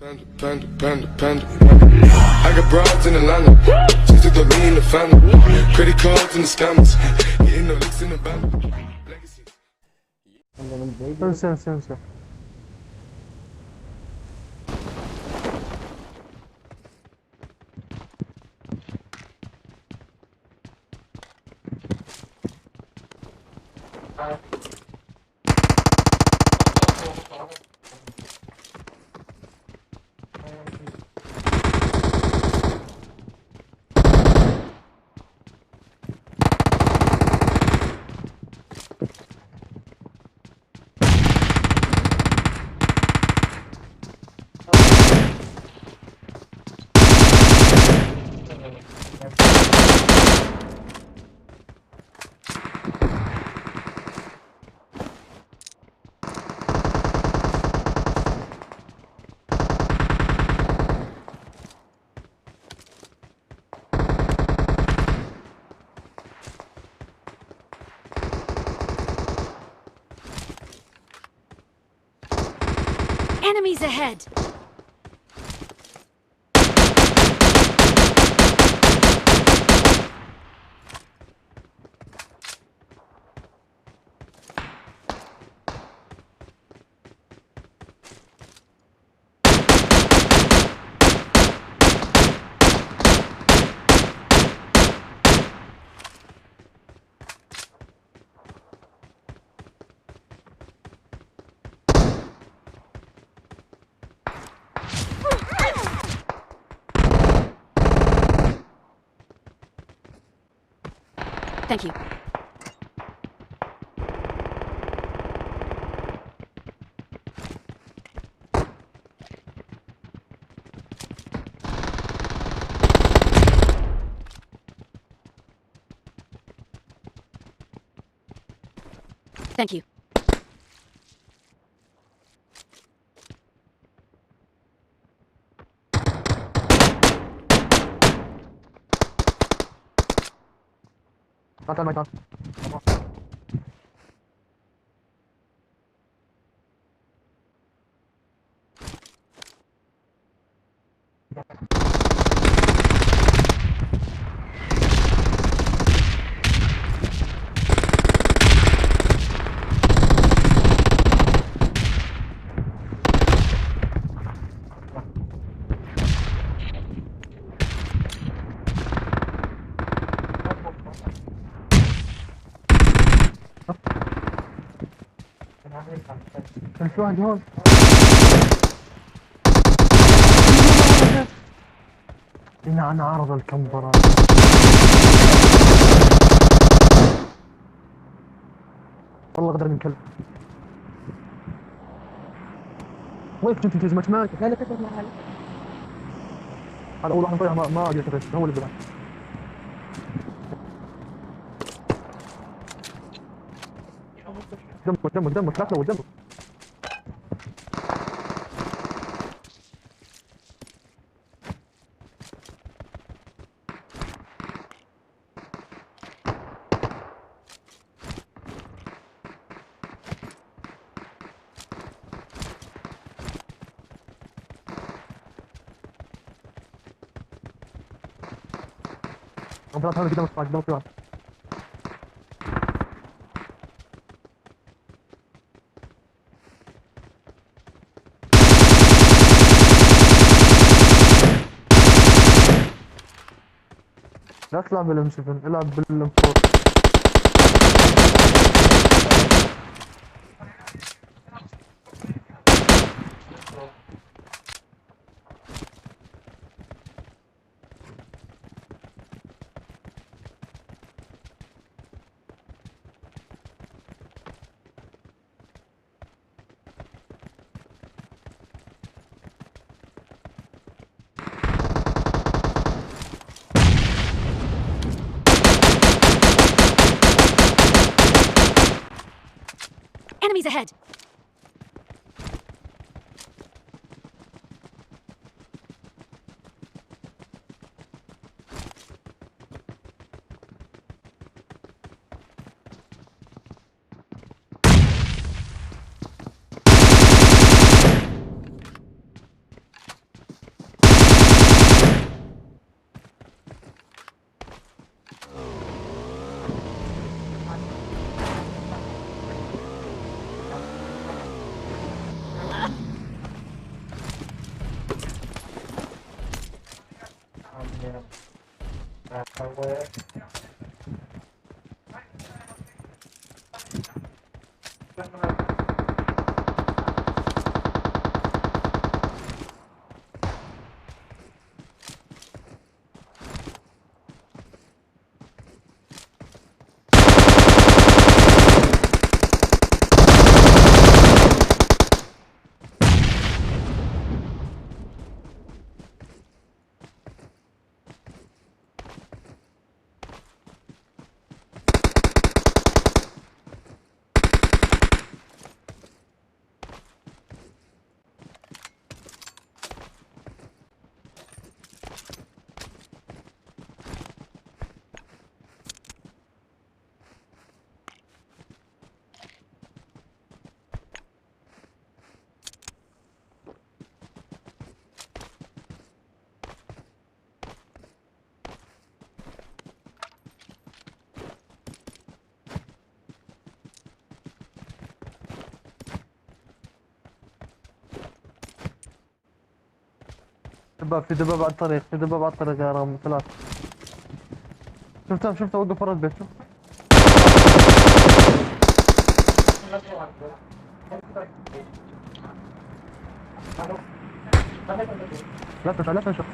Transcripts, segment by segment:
Panda. I got broads in Atlanta. Just took the lean in the family. Credit cards and the scammers. Getting no licks in the band. انسى Enemies ahead! Thank you. Thank you. قطع المكان. كان في واحد هون. أنا عارض الكمبرة. والله قدر من كلب. وين كنت انت زمت معك؟ لا كنت معك. هذا أول واحد طيح ما أدري كيف هو اللي بلع. دمك لا تلوث دمك. أنا هذا قدام الصاج قدام في واحد. لا تلعب بالام 7 العب بالام 4. Enemies ahead! دباب، في دباب على الطريق، في دباب على الطريق يا رام 3. شفته وقف برا البيت. شوف لا شوف.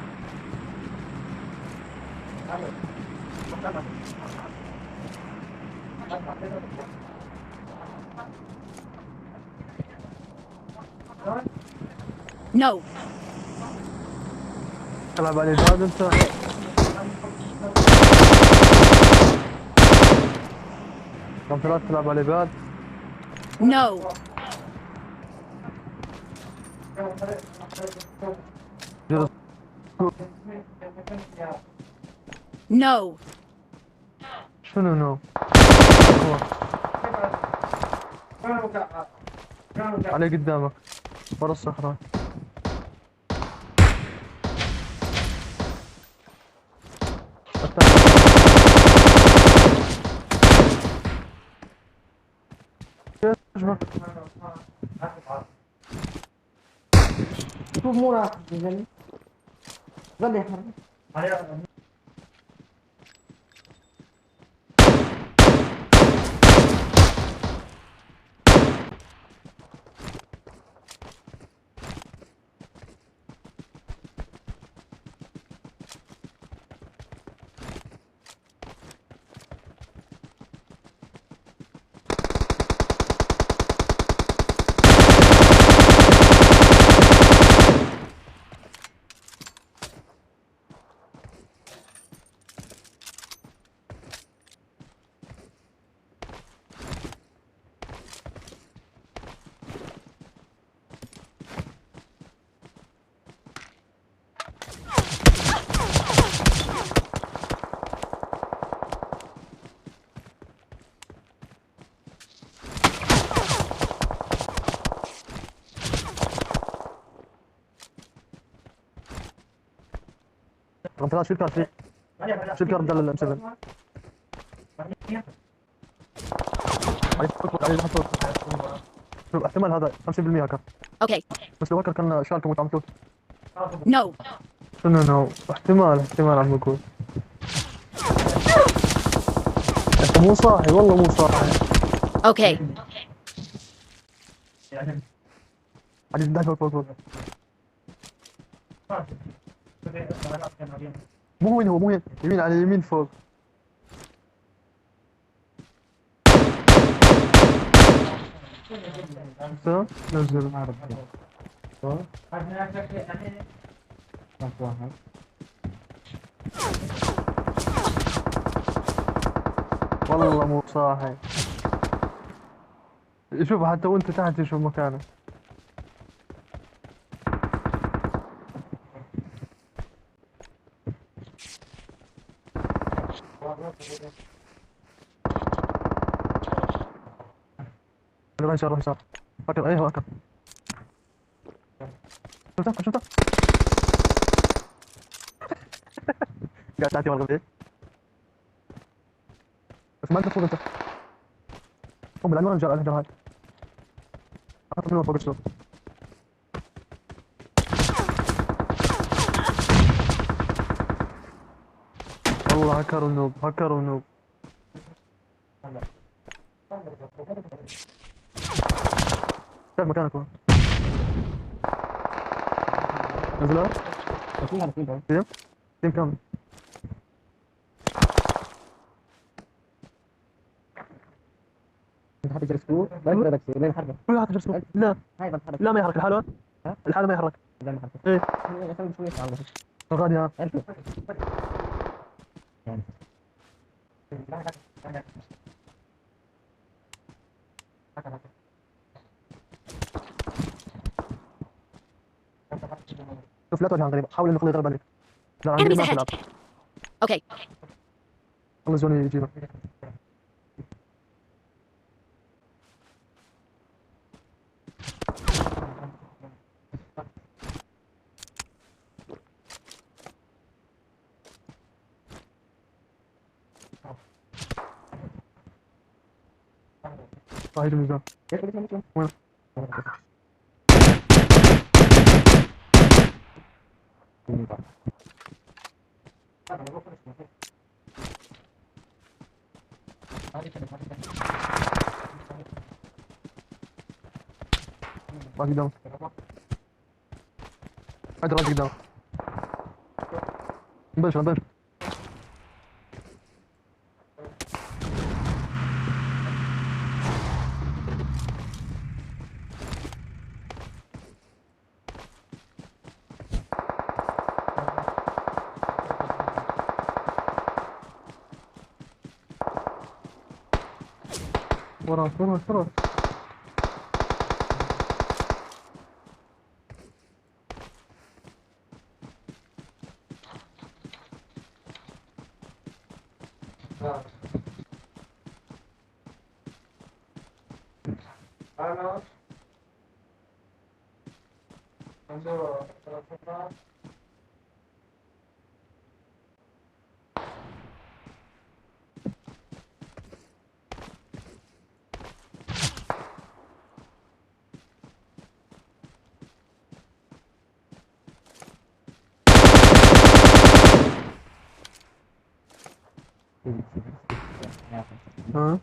No. تلعب على الباد انت. رقم 3 تلعب على الباد. No. جلس. No. شنو نو؟ عليه قدامك برا الصخرة. شوف مو راح ظل يحرك. رقم 3 شو الكارت فيه؟ شو الكارت بدل الام 7؟ شوف احتمال هذا 50% هكر. Okay. بس لو هكر كان شالكم وتعملوه. No. شنو نو؟ احتمال عم بقول. انت مو صاحي والله مو صاحي. Okay. علي فوق. مو وين هو مو وين، يمين على اليمين فوق. نزل. والله مو صاحي. شوف حتى وانت تحت شوف مكانه. روح يسار. فكر ايوه فكر. شفته قاعد تعطي ورقة بديك بس ما انت تفوق انت. قوم بالعنوان رجال الهجرة هاي. اخذ منه فوق السوق. والله والله هكر ونوب هكر ونوب. شايف مكانك هون. نزلها. تيم تيم كامل. انت حاطط جرسكو لا يفرق لا يحرك كل واحد جرسكو. لا هاي بتحرك لا ما يحرك الحالة. ها؟ الحالة ما يحرك. لا ما يحرك ايه خلي شويه تعال غادي ها. انت شوف لا توجه عن غريب، حاول انه يغلب عليك. لا عن Enemies غريب ما ahead. تلعب. Okay. خلص جوني يجيبك. هاي الميزان. وين؟ باقي قدام. هاي راجع قدام. نبلش نبلش. وراك وراك وراك. ها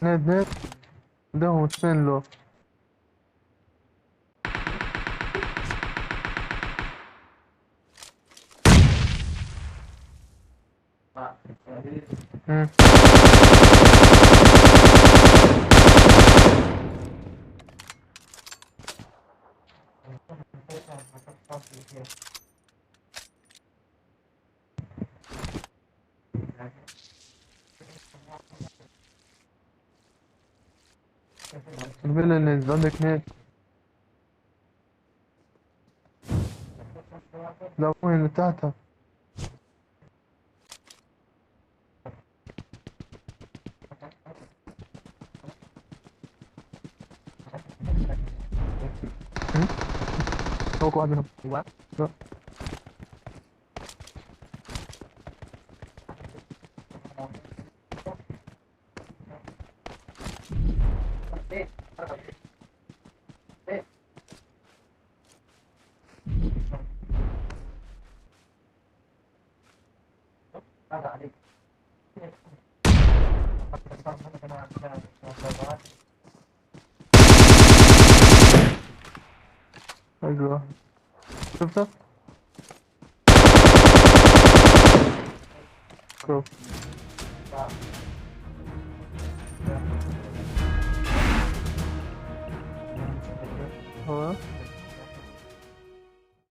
نت نت ده هو فين له. الفيلا اللي عندك نت. لا وين اللي تحتها. هو واحد منهم. لا ايوه شفته. شوف هو